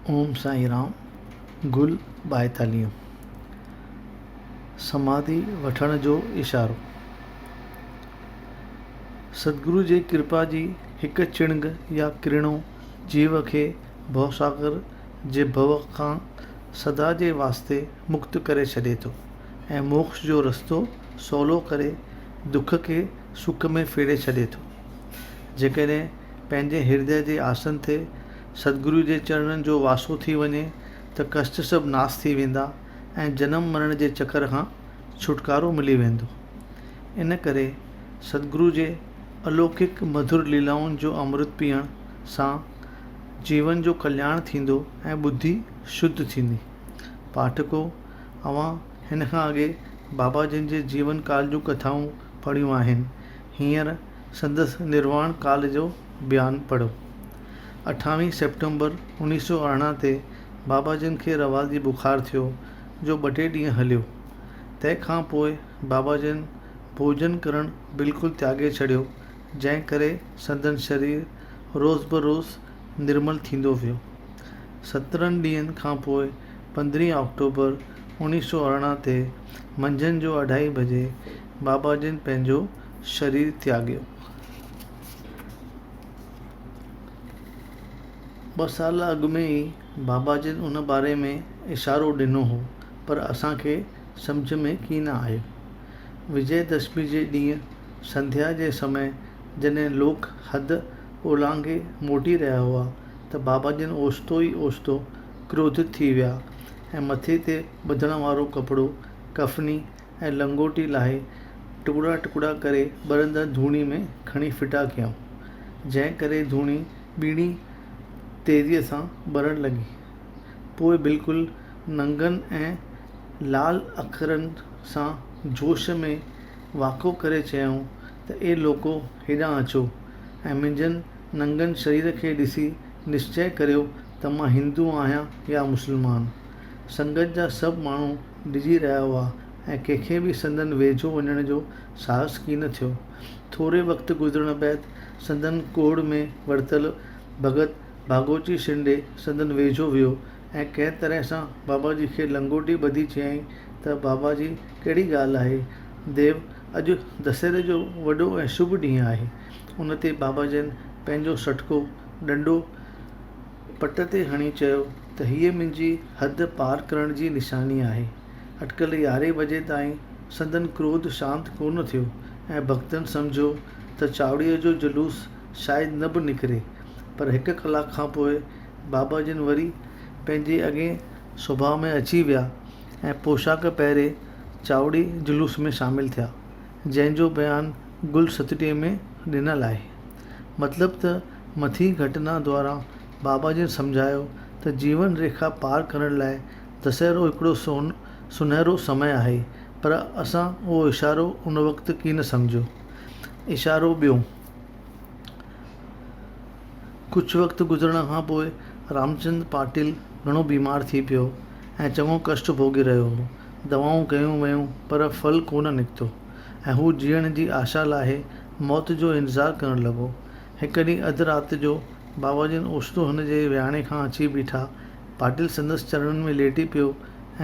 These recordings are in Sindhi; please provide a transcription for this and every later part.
اوم سائين رام، گل ٻائيتاليهون، سماڌي وٺڻ جو اشارو. ستگرو جي ڪرپا جي هڪ چڻگ يا ڪرڻو جيو کي ڀوساگر جي ڀو کان سدا جي واسطي مڪت ڪري ڇڏي ٿو ۽ موڪش جو رستو سولو ڪري دک کي سک ۾ ڦيري ڇڏي ٿو. جيڪڏهن پنهنجي هردي جي آسن تي ستگرو جي چرڻن جو واسو ٿي وڃي ته ڪشٽ سڀ ناس ٿي ويندا ۽ جنم مرڻ جي چڪر کان ڇوٽڪارو ملي ويندو. ان ڪري ستگرو جي الوڪڪ مڌر ليلائن جو امرت پيئڻ سان جيون جو ڪلياڻ ٿيندو ۽ ٻڌي شڌ ٿيندي. پاٺڪو! اوهان هن کان اڳي بابا جن جي جيون ڪال جون ڪٿائون پڙهيون آهن. هينئر سندس نرواڻ ڪال جو بيان پڙهو. اٺاويهين سيپٽمبر 1918 تي بابا جن کي روالدي بخار ٿيو، جو ٻه ٽي ڏينهن هليو. تنهن کان پوء بابا جن ڀوڄن ڪرڻ بلڪل تياڳي ڇڏيو، جنهن ڪري سندن شرير روز بروز نرمل ٿيندو ويو. 17 ڏينهن کان پوء پندرهين آڪٽوبر 1918 تي منجهند جو اڍائي بجي بابا جن پنهنجو شرير تياڳيو. ٻه سال اڳ ۾ ئي بابا جن ان باري ۾ اشارو ڏنو هو پر اسان کي سمجهه ۾ ڪين آيو. وجي دشمي جي ڏينهن سنڌيا جي سمي جڏهن لوڪ حد اولانگهي موٽي رهيا هئا ته بابا جن اوچتو ئي اوچتو ڪروڌت ٿي ويا ۽ مٿي تي ٻڌڻ وارو ڪپڙو، ڪفني، ۽ لنگوٽي لاهي ٽڪڙا ٽڪڙا ڪري ٻرندڙ ڌوڻي ۾ کڻي ڦٽا ڪيائون، جنهن ڪري ڌوڻي ٻيڻي تيزيء سان ٻرڻ لڳي. پوء بلڪل ننگن ۽ لال اکرن سان جوش ۾ واڪو ڪري چيائون ته اي لوڪو هيڏانهن اچو ۽ منهنجن ننگن شرير کي ڏسي نشچئه ڪريو ته مان هندو آهيان يا مسلمان. سنگت جا سڀ ماڻهو ڊڄي رهيا هئا ۽ ڪنهن کي به سندن ويجهو وڃڻ جو ساهس ڪين ٿيو. ٿوري وقت گذرڻ بعد سندن ڪوڙ ۾ ورتل ڀڳت ڀاڳوچي شنڊي سندن ويجهو ويو ۽ ڪنهن طرح سان بابا جي کي لنگوٽي ٻڌي چيائين ته بابا جي ڪهڙي ڳالهه آهي ديو اڄ دسهري جو وڏو ۽ شڀ ڏينهن آهي. ان تي بابا جن پنهنجو سٽڪو، ڏنڊو، پٽ تي هڻي چيو ته هيء منهنجي حد پار ڪرڻ جي نشاني آهي. اٽڪل يارهين بجي تائين سندن ڪروڌ شانت ڪونه ٿيو ۽ ڀڳتن سمجهيو ته چاوڙيء جو جلوس شايد نه به نڪري، پر هڪ ڪلاڪ کان پوء بابا جن وري پنهنجي اڳئين سڀاء ۾ اچي ويا ۽ پوشاڪ پهري چاوڙي جلوس ۾ شامل ٿيا، جنهن جو بيان گل ستٽيهه ۾ ڏنل آهي. مطلب ته مٿين گهٽنا دوارا بابا جن سمجهايو ته جيون ريکا پار ڪرڻ لاء دسهرو هڪڙو سونهرو سمي آهي پر اسان اهو اشارو ان وقت ڪين سمجهيو. اشارو ٻيو. ڪجهه وقت گذرڻ کان پوء رامچند پاٽل گهڻو بيمار ٿي پيو ۽ چڱو ڪشٽ ڀوڳي رهيو هو. دوائون ڪيون ويون پر ڦل ڪونه نڪتو ۽ هو جيئڻ جي آشا لاهي موت جو انتظار ڪرڻ لڳو. هڪ ڏينهن اڌ رات جو بابا جن اوچتو هن جي ويهاڻي کان اچي بيٺا. پاٽل سندس چرڻن ۾ ليٽي پيو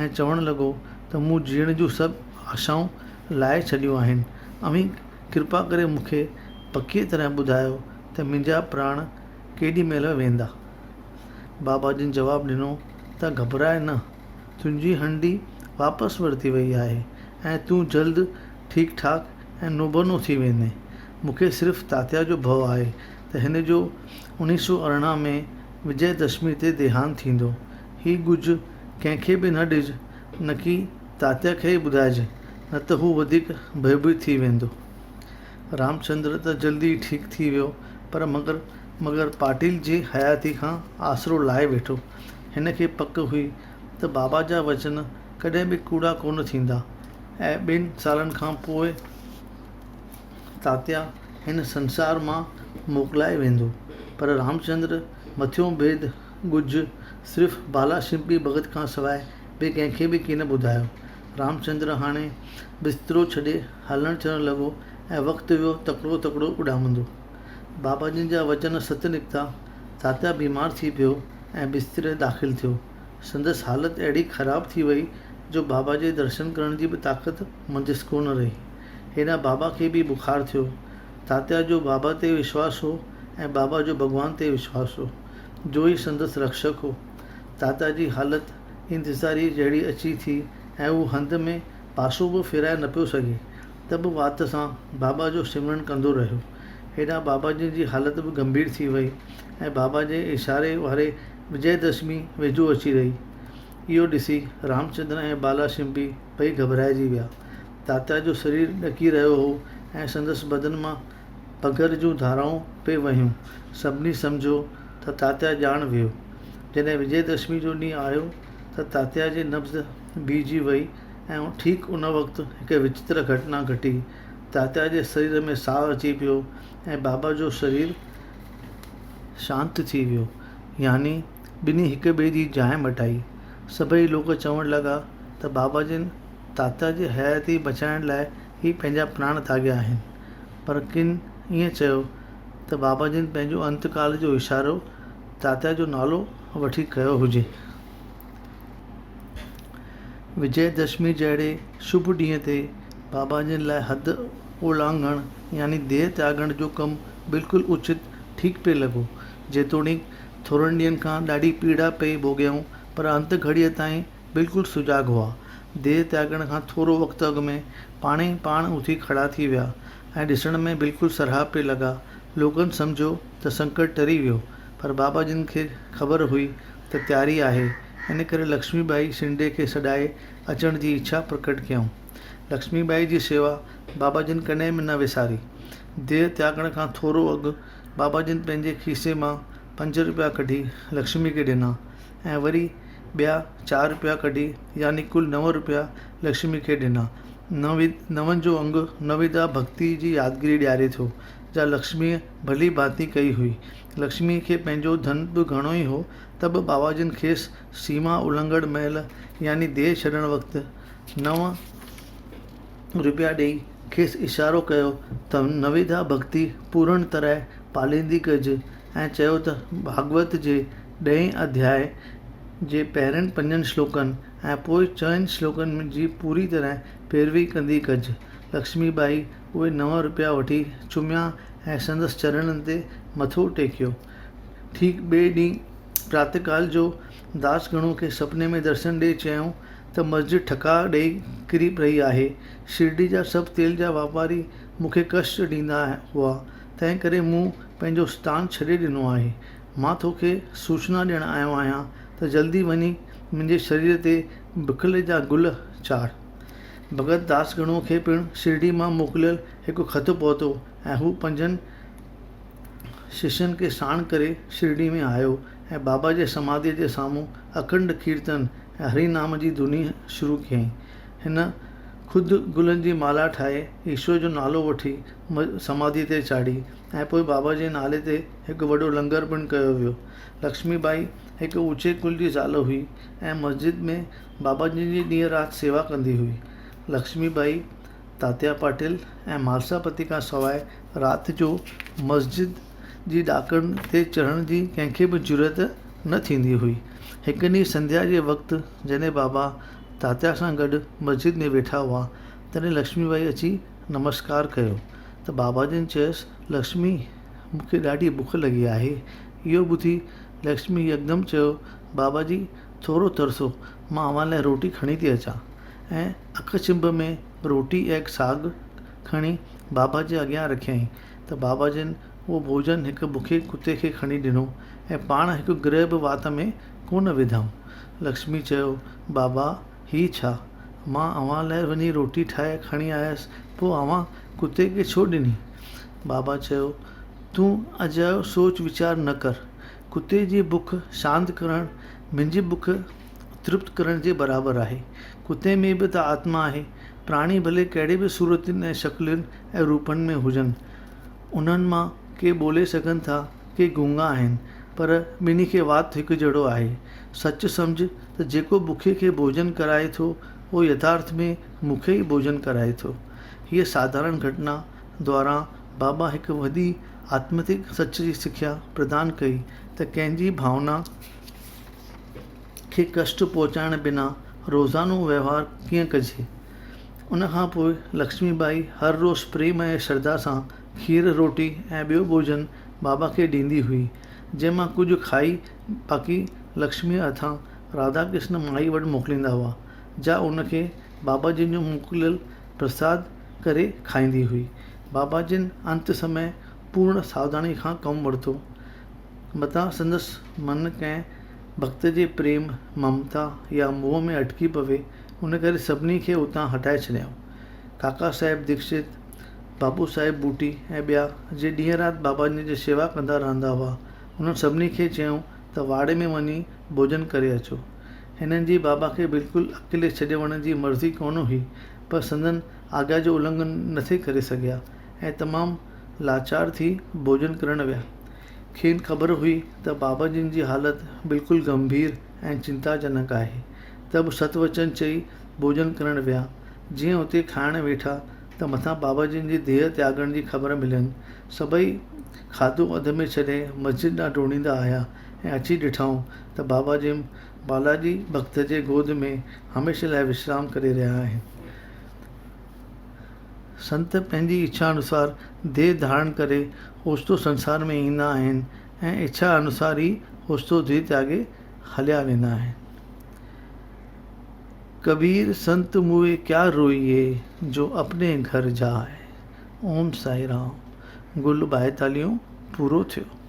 ۽ چوڻ لڳو ته مون جيئڻ جون سڀ آشائون لاهي ڇڏيون آهن. اوهين ڪرپا ڪري مون کي پڪيء طرح ٻڌايو ته منهنجا پراڻ ڪيڏي مهل ويندا؟ بابا جن جواب ڏنو ته گهٻراء نه، تنهنجي هنڊي واپس ورتي وئي آهي ۽ تون جلد ٺيڪ ٺاڪ ۽ نوبنو ٿي ويندين. مون کي صرف تاتيا جو ڀؤ آهي ته هن جو 1918 ۾ وجئه دشمي تي ديهانت ٿيندو. هي ڳجهه ڪنهن کي به نه ڏج، نڪي تاتيا کي ئي ٻڌائج، نه ته هو وڌيڪ ڀئڀيت ٿي ويندو. رامچندر ته جلدي ئي ٺيڪ ٿي ويو، پر مگر مگر پاٽيل جي حياتي کان آسرو لاهي ويٺو. هن کي پڪ هئي ته بابا جا وچن ڪڏهن به ڪوڙا ڪونه ٿيندا ۽ ٻن سالن کان پوء تاتيا هن سنسار مان موڪلائي ويندو. پر رامچندر مٿيون ڀيد، ڳجهه، صرف بالا شمپي ڀڳت کان سواء ٻئي ڪنهن کي به ڪين ٻڌايو. رامچندر هاڻي بسترو ڇڏي هلڻ چلڻ لڳو ۽ وقت ويو تڪڙو تڪڙو اڏامندو. بابا جن جا وچن ست نڪتا. تاتيا بيمار ٿي پيو. ۽ بستري داخل ٿيو. سندس حالت اهڙي خراب ٿي وئي جو بابا جي درشن ڪرڻ جي به طاقت منجهس ڪونه رهي. هيڏانهن بابا کي به بخار ٿيو. تاتيا جو بابا تي وشواس هو ۽ بابا جو ڀڳوان تي وشواس هو، جو ئي سندس رڪشڪ هو. تاتيا جي حالت انتظاريء جهڙي اچي ٿي ۽ هو هنڌ ۾ پاسو به ڦيرائي نه پيو سگهي، ته به وات سان بابا جو سمرڻ ڪندو رهيو. هيڏانهن بابا جن جي حالت به گنڀير ٿي وئي ۽ بابا جي اشاري واري وجئه دشمي ويجهو اچي رهي. اهو ڏسي رامچندر ۽ بالا شمپي ٻئي گهٻرائجي ويا. تاتيا جو سرير ڏڪي رهيو هو ۽ سندس بدن مان پگهر جون ڌارائون پئي وهيون. سڀني سمجهيو ته تاتيا ڄاڻ ويو. جڏهن وجئه دشمي جو ڏينهن آيو ته تاتيا جي نبض بيهجي وئي ۽ ٺيڪ ان وقت هڪ وچتر گهٽنا گهٽي. تاتيا جي سرير ۾ ساهه اچي پيو ۽ بابا جو سرير شانت ٿي ويو. يعني ٻنهي هڪ ٻئي جي جاء مٽائي. سڀئي لوڪ چوڻ لڳا ته بابا جن تاتيا جي حياتي بچائڻ لاء ئي پنهنجا پراڻ تاڳيا آهن. پر ڪن ائين چيو ته بابا جن پنهنجو انتڪال جو اشارو تاتيا جو نالو وٺي ڪيو هجي. وجئه دشمي جهڙي شڀ ڏينهن تي بابا جن لاء حد اولانگهڻ يعني ديهه تياڳڻ جو ڪم بلڪل اچت ٺيڪ پئي لڳو. جيتوڻيڪ ٿورن ڏينهن کان ڏاڍي پيڙا پئي ڀوڳيائون پر انت گهڙيء تائين بلڪل سجاڳ هئا. ديهه تياڳڻ کان ٿورو وقت اڳ ۾ پاڻهي پاڻ اٿي کڙا ٿي ويا ۽ ڏسڻ ۾ بلڪل سرها پئي لڳا. لوڪن سمجهيو ته سنڪٽ ٽري ويو، پر بابا جن کي خبر هئي ته تياري آهي، ان ڪري لڪشمي ٻائي شنڊي کي سڏائي اچڻ جي اڇا پرڪٽ ڪيائون. لڪشمي ٻائي جي شيوا بابا جن ڪڏهن به نه وساري. ديهه تياڳڻ کان ٿورو اڳ بابا جن پنهنجي کيسي مان پنج روپيا ڪڍي لڪشمي کي ڏنا ۽ وري ٻيا چار روپيا ڪڍي يعني ڪل نو روپيا لڪشمي کي ڏنا. نون جو انگ نويدا ڀڳتي جي يادگيري ڏياري ٿو، جا لڪشميء ڀلي ڀانتي ڪئي هئي. لڪشميء کي پنهنجو ڌن به گهڻو ئي هو، ته به بابا جن کيس سيما الهنگهڙ مهل يعني ديهه ڇڏڻ وقت نو روپيا ڏيئي کيس اشارو ڪيو ته نويدا ڀڳتي پورڻ طرح پاليندي ڪج ۽ چيو ته ڀاڳوت جي ڏهين اڌياء جي پهرين پنجن شلوڪن ۽ پوء چئن شلوڪن جي پوري طرح پيروي ڪندي ڪج. لڪشمي ٻائي اهي نو روپيا وٺي چميا ۽ سندس چرڻن تي مٿو ٽيڪيو. ٺيڪ ٻئي ڏينهن پراتڪال جو داس گڻو کي سپني ۾ درشن ڏئي چيائون ته مسجد ٺڪاء ڏئي ڪري رهي آهي. شرڊي جا سڀ تيل جا واپاري مون کي ڪشٽ ڏيندا هئا، تنهن ڪري مون پنهنجو اسٿان ڇڏي ڏنو آهي. مان توکي سوچنا ڏيڻ آيو آهيان ته جلدي وڃي منهنجي شرير تي بکل جا گل چاڙهه. ڀڳت داس گڻو کي پڻ شرڊي مان موڪليل هڪ خط پهتو ۽ هو پنجن ششين کي ساڻ ڪري شرڊي ۾ آيو ۽ بابا جي سماڌيء جي سامهون اکنڊ ڪيرتن ۽ هري نام جي ڌوني شروع ڪيائين. هن خود گلن جي مالا ٺاهي ايشور جو نالو وٺي سماڌيء تي چاڙهي ۽ پوء بابا جي نالي تي هڪ وڏو لنگر پڻ ڪيو ويو. لڪشمي ٻائي هڪ اوچي ڪل جي زال هئي ۽ مسجد ۾ بابا جن جي ڏينهن رات سيوا ڪندي هئي. لڪشمي ٻائي تاتيا پاٽل ۽ مالساپتي کان سواء رات جو مسجد جي ڏاڪڻ تي چڙهڻ جي ڪنهن کي به جرئت نه ٿيندي هئي. هڪ ڏينهن سنڌيا جي وقت جڏهن بابا تاتيا سان گڏ مسجد ۾ ويٺا هئا، تڏهن لڪشمي ٻائي اچي نمسڪار ڪيو ته بابا جن چيس، لڪشمي مون کي ڏاڍي بک لڳي آهي. اهو ٻڌي لڪشمي يڪدم چيو، بابا جي ٿورو ترسو، مان اوهان لاء روٽي کڻي ٿي اچان. ۽ اک ڇنڀ ۾ روٽي ۽ ساڳ کڻي بابا جي اڳيان رکيائين ته بابا جن اهو ڀوڄن هڪ بکئي ڪتي کي کڻي ڏنو ۽ پاڻ هڪ گرهه به وات ۾ ڪونه وڌائون. لڪشمي چيو، بابا هي ڇا؟ مان اوهان لاء وڃي روٽي ٺاهي کڻي آيس پوء اوهان ڪتي کي ڇو ڏني؟ بابا چيو، تون اجايو سوچ ويچار نه ڪر. ڪتي جي بک شانت ڪرڻ منهنجي بک ترپت ڪرڻ جي برابر آهي. ڪتي ۾ به ته آتما آهي. پراڻي ڀلي ڪهڙي به صورتن ۽ شڪلين ۽ روپن ۾ هجن. انهن مان ڪي ٻولي سگهن ٿا، ڪي گونگا آهن، پر ٻنهي کي وات هڪجهڙو آهي. سچ سمجهه ته جيڪو بکي کي ڀوڄن ڪرائي ٿو، اهو يٿارٿ ۾ مون کي ئي ڀوڄن ڪرائي ٿو. هيء ساڌارڻ گهٽنا دواران بابا هڪ وڏي آتمتڪ سچ جي سکيا پردان ڪئي ته ڪنهن جي ڀاونا. کي ڪشٽ پهچائڻ بنا روزانو وهنوار ڪيئن ڪجي؟ ان کان پوء لڪشمي ٻائي هر روز پريم ۽ شرڌا سان کير، روٽي ۽ ٻيو ڀوڄن بابا کي ڏيندي هئي، جنهن مان ڪجهه کائي باقي لڪشميء هٿان راڌا ڪرشن مائي وٽ موڪليندا هئا، جا ان کي بابا جن جو موڪليل پرساد ڪري کائيندي هئي. بابا جن انت سمي پورڻ ساوڌانيء کان ڪم ورتو. متان سندس من ڪنهن ڀڳت جي پريم، ممتا يا موهه ۾ اٽڪي پوي، ان ڪري سڀني کي اتان هٽائي ڇڏيائون. ڪاڪا صاحب ديڪشت، بابو صاحب ٻوٽي ۽ ٻيا، جي ڏينهن رات بابا جن جي شيوا ڪندا رهندا هئا، انهن سڀني کي چيائون ته واڙي ۾ وڃي ڀوڄن ڪري اچو. هنن جي بابا کي بلڪل اڪيلي ڇڏي وڃڻ جي مرضي ڪونه هئي، پر سندن آگيا جو النگهن نٿي ڪري سگهيا ۽ تمام لاچار ٿي ڀوڄن ڪرڻ ويا. کين خبر هئي ته بابا جن جي حالت بلڪل گنڀير ۽ چنتا جنڪ آهي، ته به ست وچن چئي ڀوڄن ڪرڻ ويا. جيئن اتي کائڻ ويٺا ته مٿان بابا جن جي ديهه تياڳڻ جي خبر ملين. سڀئي کاڌو اڌ ۾ ڇڏي مسجد ڏانهن ڊوڙيندا آيا ۽ اچي ڏٺائون ته بابا جن بالاجي ڀڳت جي گود ۾ هميشه لاء وشرام ڪري رهيا آهن. سنت پنهنجي اڇا انوسار ديهه ڌارڻ ڪري اوچتو سنسار ۾ ايندا آهن ۽ اڇا انوسار ئي اوچتو ديهه تياڳي هليا ويندا آهن. ڪبير سنت موئي ڪيا روئيي جو اپني گهر جاء. اوم سائي رام. گل ٻائيتاليهون پورو ٿيو.